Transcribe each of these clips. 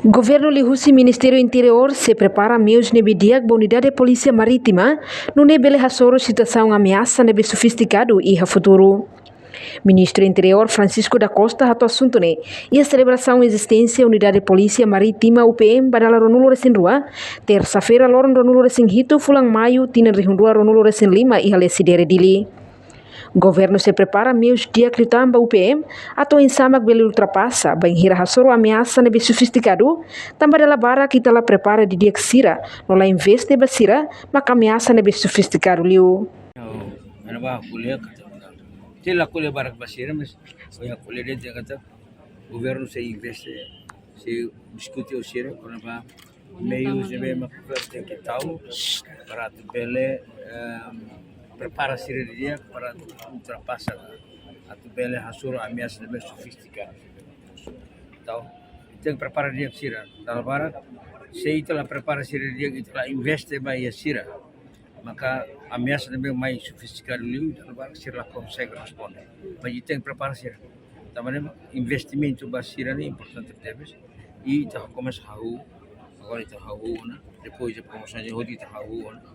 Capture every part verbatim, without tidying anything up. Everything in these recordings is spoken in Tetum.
Governu liuhusi Ministériu Interiór sei prepara meius ne'ebé di'ak ba Unidade Polísia Marítima, nune'e bele hasoru situasaun ameasa ne'ebé sofistikadu iha futuru. Ministru Interiór Francisco da Costa hato'o asuntu ne'e iha selebrasaun ezisténsia Unidade Polísia Marítima, U P M, ba dala ruanulu-resin-rua, tersa-feira, loron ruanulu-resin-hitu fulan Maiu, tinan rihun rua ruanulu-resin-lima, iha Lecidere, Dili. Governu sei prepara meius di'ak liután ba U P M atu oinsá mak bele ultrapasa bainhira hasoru ameasa ne'ebé sofistikadu, tanba dala barak ita la prepara didi'ak sira, no la investe ba sira, maka ameasa ne'ebé sofistikadu liu. Ena ba ko'alia katak, ita la ko'alia barak ba sira, mas ohin ko'alia de'it katak governu sei investe, sei diskute ho sira kona-ba meius ne'ebé mak governu tenke tau para atu bele, em, prepara sira didi'ak para atu ultrapasa, atu bele hasoru ameasa ne'ebé sofistikadu. Entaun, tenke prepara didi'ak sira. Dala barak, se ita la prepara sira didi'ak, ita la investe ba iha sira, maka ameasa ne'ebé mai sofistikadu liu, dala barak sira la konsege responde. Mas ita tenke prepara sira. Tanba ne'e mak investimentu ba sira ne'e importante tebes. I ita komesa hahú, agora ita hahú ona, depois de promosaun de hodi ita hahú ona.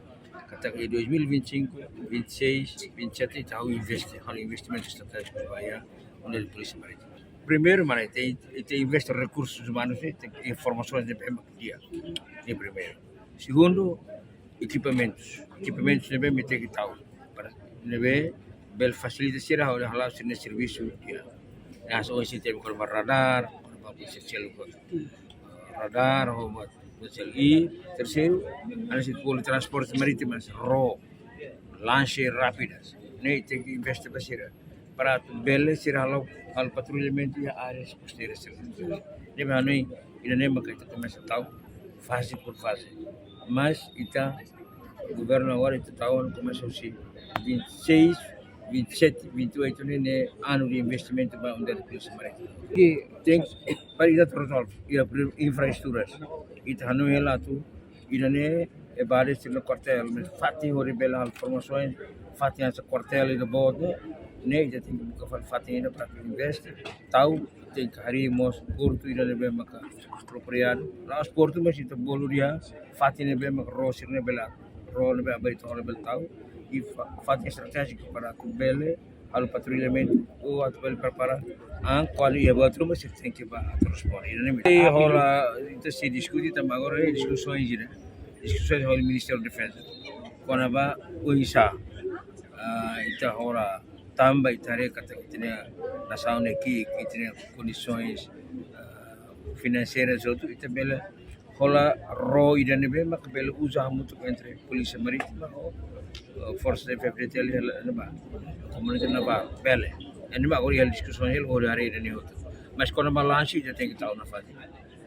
Katak iha dois mil e vinte e cinco, vinte e seis, vinte e sete ita hahú investe, halo investimentu estratéjiku ba iha Unidade Polísia Marítima. Primeiru, mana, ita, ita investe rekursus umanus, ita informasaun ne'ebé mak di'ak. Ne'e primeiru. Segundu, ekipamentus. Ekipamentus ne'ebé mak tenke tau para ne'ebé bele fasilita sira hodi hala'o sira-nia servisu di'ak. Hanesan ohin sira temi kona-ba radar, kona-ba polísia seluk, radar, ho ba, ba sel i, terseiru, hanesan polísia transporte marítimu, ró, lancha rápidas. Ne'e tenke investe ba sira para atu bele sira halo, halo patrullamentu iha áreas kosteiras sira. Ne'ebé hanoin, ida-ne'e maka ita komesa tau faze por faze. Mas ita, governu agora ita tau ona komesa husi vinte e seis, vinte e sete, vinte e oito ne'e, ne'e anu de investimentu ba Unidade Polísia Marítima. I tenke, para ita rezolve, iha pri-, infraestruturas. Ita hanoin hela atu, ida-ne'e, e bade sira-nia kuartél, mas fatin hodi bele halo formasaun, fatin hanesan kuartél ida boot ne'e, ne'e ita tenke buka fali fatin ida para investe, tau, tenke harii mós portu ida ne'ebé maka apropriadu. La'ós portu, mas ita bolu iha fatin ne'ebé maka ró sira-ne'e bele, ró ne'ebé aban ita hola bele tau, i fa-, fatin estratéjiku para atu bele halo patrullamentu, ou atu bele prepara an kuandu iha buat ruma sira tenke ba atu responde. Ida-ne'e mak ita hola, ita sei diskute, tanba agora diskusaun sira, diskusaun ho Ministériu Defeza kona-ba oinsá, ah, ita hola, tanba ita haree katak ita-nia nasaun ne'e ki'ik, ita-nia kondisoens, ah, finanseiras hotu, ita bele hola ró ida ne'ebé mak bele uza hamutuk entre Polísia Marítima ho, eh, Forsa F F D T L, hela ne'ebá, Komandante Navál, bele. Ne'e mak agora iha diskusaun hela hodi haree ida-ne'e hotu. Mas kona-ba lancha ita tenke tau nafatin.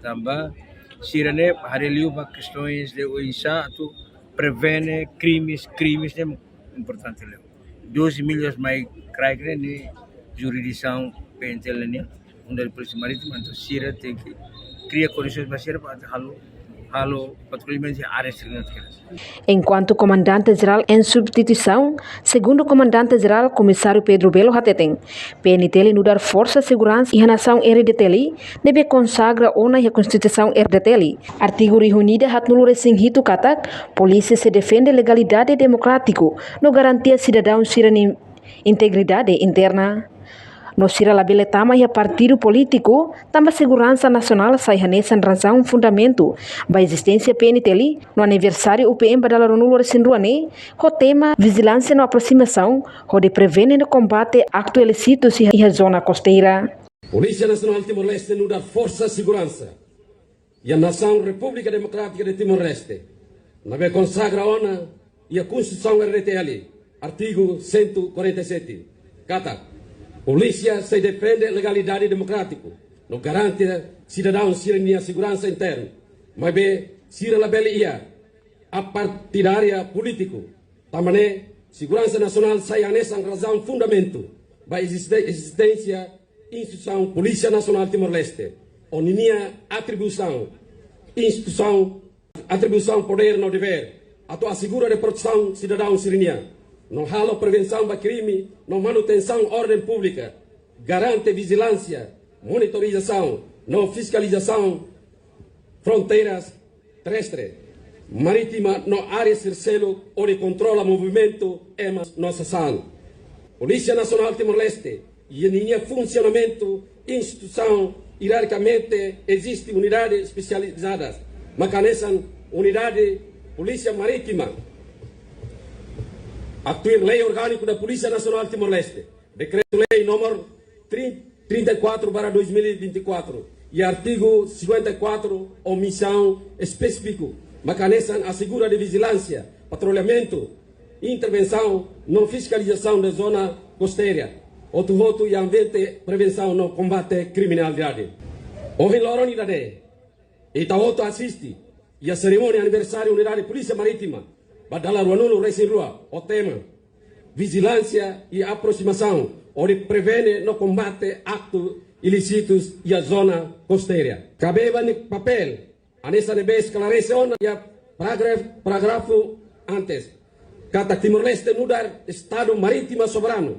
Tanba sira-ne'e haree liu ba kestoens de oinsá atu prevene krimes, krimes ne'e importante liu. Doze milhas mai kraik ne'e, ne'e jurisdisaun P N T L nian, Unidade Polísia Marítima, entaun sira tenke kria kondisoens ba sira para halo, halo patrullamentu iha área sira-ne'e. Enkuantu Komandante Jerál em substituisaun, Segundu Komandante Jerál, Komisáriu Pedro Belo hateten, P N T L nu'udar forsa seguransa iha nasaun R D T L, ne'ebé konsagra ona iha Konstituisaun R D T L, artigu rihun ida haatnulu-resin-hitu katak, polísia sei defende legalidade demokrátiku no garantia sidadaun sira-nia integridade interna. No sira labele tama iha partidu polítiku, tanba seguransa nasionál sai hanesan razaun fundamentu ba ezisténsia P N T L, no aniversáriu U P M ba dala ruanulu-resin-rua ne'e, ho tema vijilánsia no aproximasaun, hodi prevene no kombate aktu ilísitu iha, iha zona kosteira. Polísia Nasionál Timor-Leste nu'udar forsa seguransa iha nasaun Repúblika Demokrátika de Timor-Leste, ne'ebé konsagra ona iha Konstituisaun R D T L, artigu cento e quarenta e sete, katak, polísia sei defende legalidade demokrátiku no garante sidadaun sira-nia seguransa interna, maibé sira labele iha apartidária polítiku. Tanba ne'e, seguransa nasionál sai hanesan razaun fundamentu ba eziste-, ezisténsia instituisaun Polísia Nasionál Timor-Leste, ho ninia atribuisaun, instituisaun, atribuisaun, podér no devér atu asegura de protesaun sidadaun sira-nian, no halo prevensaun ba krime, no manutensaun orden públika, garante vijilánsia, monitorizasaun no fiskalizasaun fronteiras terrestre, marítima no área sira seluk hodi kontrola movimentu ema no sasán. Polísia Nasionál Timor-Leste iha ninia funsionamentu instituisaun, hierarkikamente eziste unidade espesializadas, mak hanesan Unidade Polísia Marítima, a tuir Lei Orgániku da Polísia Nasionál Timor-Leste, Dekretu-Lei númeru trinta e quatro barra dois mil e vinte e quatro, iha artigu cinquenta e quatro, ho misaun espesífiku, mak hanesan asegura de vijilánsia, patrullamentu, intervensaun no fiskalizasaun da zona kosteira, hotu-hotu iha ambiente prevensaun no kombate kriminalidade. Ohin loron ida-ne'e, ita hotu asiste iha serimónia aniversáriu Unidade Polísia Marítima ba dala ruanulu-resin-rua, ho tema Vijilánsia i Aproximasaun, hodi prevene no kombate aktu ilísitus iha zona kosteira. Kabe ba nia papél, hanesan ne'ebé esklarese ona iha paragraf-, parágrafu antes, katak Timor-Leste nu'udar Estadu marítimu soberanu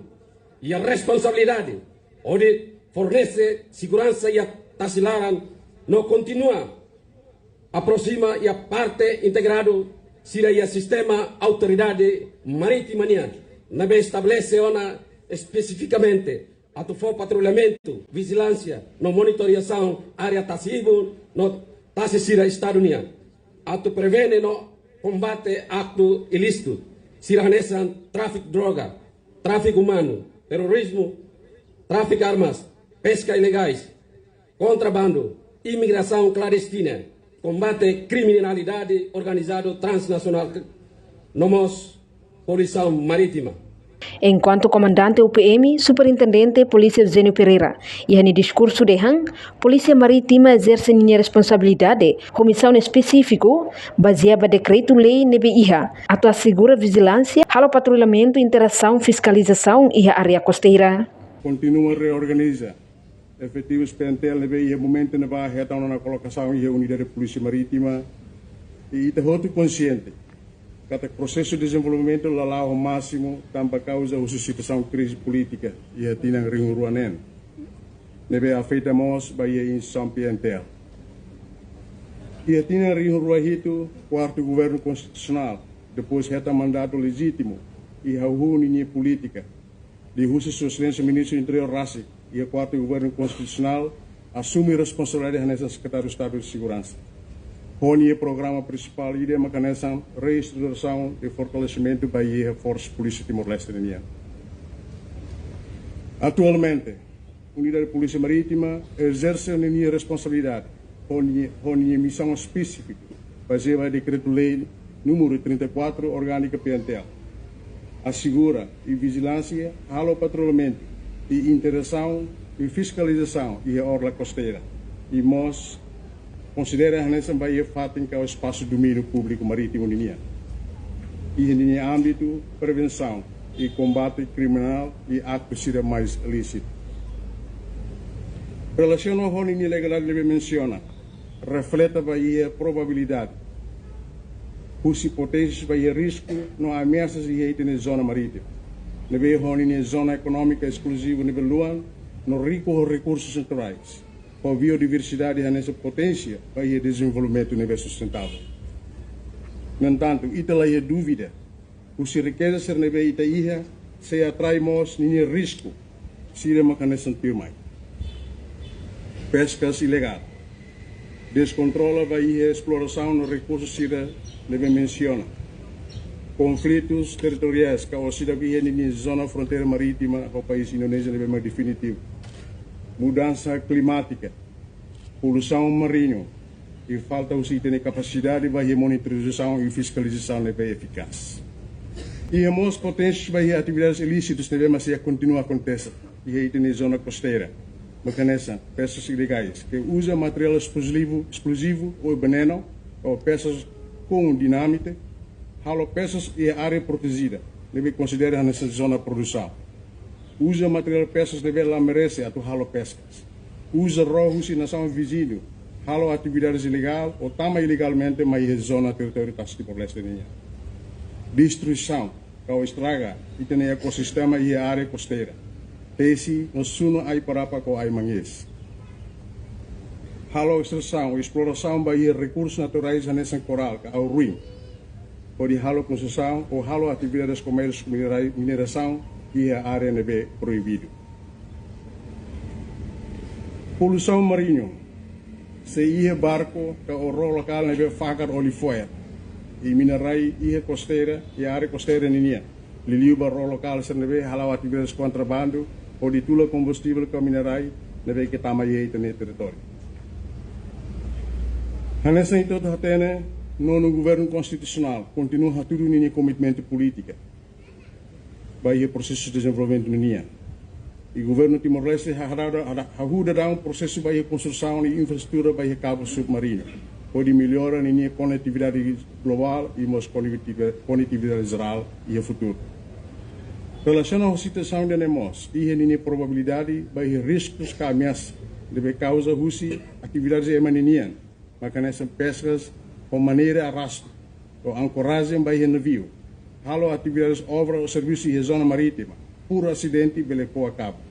iha responsabilidade hodi fornese seguransa iha tasi laran no kontinua aproxima iha parte integradu sira iha sistema autoridade marítima nian, ne'ebé estabelese ona espesifikamente atu fó patrullamentu, vijilánsia no monitorizasaun área tasi-ibun no tasi sira Estadu nian, atu prevene no kombate aktu ilísitu sira hanesan tráfiku droga, tráfiku umanu, terrorizmu, tráfiku armas, peska ilegais, kontrabandu, imigrasaun klandestina, kombate kriminalidade organizadu transnasionál, no mós poluisaun marítima. Enkuantu Komandante U P M, Superintendente Polísia Eugênio Pereira, iha nia diskursu dehan, Polísia Marítima ezerse ninia responsabilidade ho misaun espesífiku, bazeia ba dekretu-lei ne'ebé iha, atu asegura vijilánsia, halo patrullamentu, interasaun, fiskalizasaun iha área kosteira. Kontinua reorganiza efetivus P N T L ne'ebé iha momentu ne'ebá hetan ona kolokasaun iha Unidade Polísia Marítima, i ita hotu konxiente katak prosesu dezenvolvimentu la la'o ho másimu tanba kauza husi situasaun krize polítika iha tinan rihun rua neen, ne'ebé afeta mós ba iha instituisaun P N T L. Iha tinan rihun rua hitu, Kuartu Governu Konstitusionál, depois hetan mandatu lejítimu i hahú ninia polítika, liuhusi Sua Exelénsia Ministru Interiór rasik, iha Kuartu Governu Konstitusionál, asume responsabilidade hanesan Sekretáriu Estadu Seguransa, ho nia programa prinsipál ida mak hanesan reestruturasaun i fortalesimentu ba iha Forsa Polísia Timor-Leste nian. Atualmente, Unidade Polísia Marítima ezerse ninia responsabilidade ho ni-, ho ninia misaun espesífiku, bazeia ba Dekretu-Lei númeru trinta e quatro, orgánika P N T L. Asegura i vijilánsia, halo patrullamentu i interasaun i fiskalizasaun iha orla kosteira, i mós konsidera hanesan ba iha fatin ka espasu domíniu públiku marítimu ninian. Iha ninia ámbitu prevensaun i kombate kriminál i aktu sira mais ilísitu. Relasiona ho ninia legalidade ne'ebé mensiona, refleta ba iha probabilidade husi poténsias ba iha risku no ameasas iha ita-nia zona marítima, ne'ebé ho ninia zona ekonómika eskluziva nivel luan no riku ho rekursus naturais, ho biodiversidade hanesan poténsia ba iha dezenvolvimentu ne'ebé sustentável. No entantu, ita la iha dúvida husi rikeza sira ne'ebé ita iha, sei atrai mós ninia risku sira mak hanesan tuirmai: peskas ilegál, deskontrolu ba iha esplorasaun no rekursu sira ne'ebé mensiona, konflitus territoriais ka orsida iha ninia zona fronteira marítima ho país Indonézia ne'ebé mak definitivu, mudansa klimátika, poluisaun marítima, i falta husi ita-nia kapasidade ba iha monitorizasaun i fiskalizasaun ne'ebé efikás. Iha mós poténsias ba iha atividades ilísitus ne'ebé mak sei kontinua akontese iha ita-nia zona kosteira, mak hanesan peskas ilegais, ke uza materiál esplozivu, esplozivu ou venenu, ou peskas ho dinamite, halo peskas iha área protejida, ne'ebé konsidera hanesan zona produsaun. Uza materiál peskas ne'ebé la merese atu halo peskas. Uza ró husi nasaun viziñu, halo atividades ilegál ou tama ilegalmente mai iha zona territóriu Timor-Leste nian. Destruisaun ka estraga ita-nia ekosistema iha área kosteira, tesi no sunu ai-parapa ho ai-mangues. halo estrasaun ou esplorasaun ba iha rekursus naturais hanesan korál ka au ruin, hodi halo konstrusaun ou halo atividades komérsiu minerai-, minerasaun iha área ne'ebé proibidu. Poluisaun mariñu, sei iha barku ka ró lokál ne'ebé fakar olifoer i minerai iha kosteira, iha área kosteira ninian, liuliu ba ró lokál sira ne'ebé hala'o atividades kontrabandu hodi tula kombustivel ka minerai ne'ebé ke tama iha ita-nia territóriu. Hanesan ita hotu hatene, nonu governu konstitusionál kontinua hatudu ninia komitmentu polítika ba iha prosesu dezenvolvimentu ninian. I governu Timor-Leste hahada-, hada-, hahú daudaun prosesu ba iha konstrusaun infraestrutura ba iha kabu submarinu, hodi mellora ninia konetividade globál i mós konetividade, konetividade jerál iha futuru. Relasiona ho situasaun ida-ne'e mós, iha ninia probabilidade ba iha riskus ka ameasa ne'ebé kauza husi atividades ema ninian, maka hanesan peskas ho maneira arrastu ou ankorajen ba iha naviu, halo atividades obra ou servisu iha zona marítima, puru asidente bele ko'a kabu.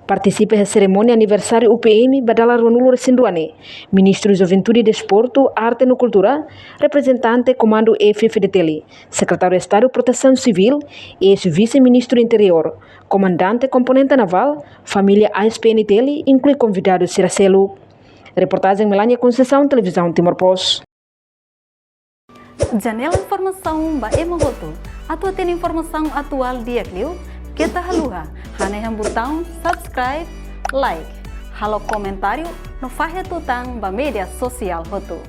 Partisipa iha serimónia aniversáriu U P M ba dala ruanulu-resin-rua ne'e, Ministru Juventude, Desportu, Arte no Kultura, reprezentante Komandu F-FDTL, Sekretáriu Estadu Protesaun Sivíl, eis-Vise-Ministru Interiór, Komandante Komponente Navál, família A S P N T L, inklui konvidadu sira seluk. Reportajen Melania Conceição, Televizaun Timor Post. Janela informasaun ba ema hotu. Atu hatene informasaun atuál di'ak liu, keta haluha hanehan butaun subscribe, like, halo komentáriu no fahe tutan ba média sosiál hotu.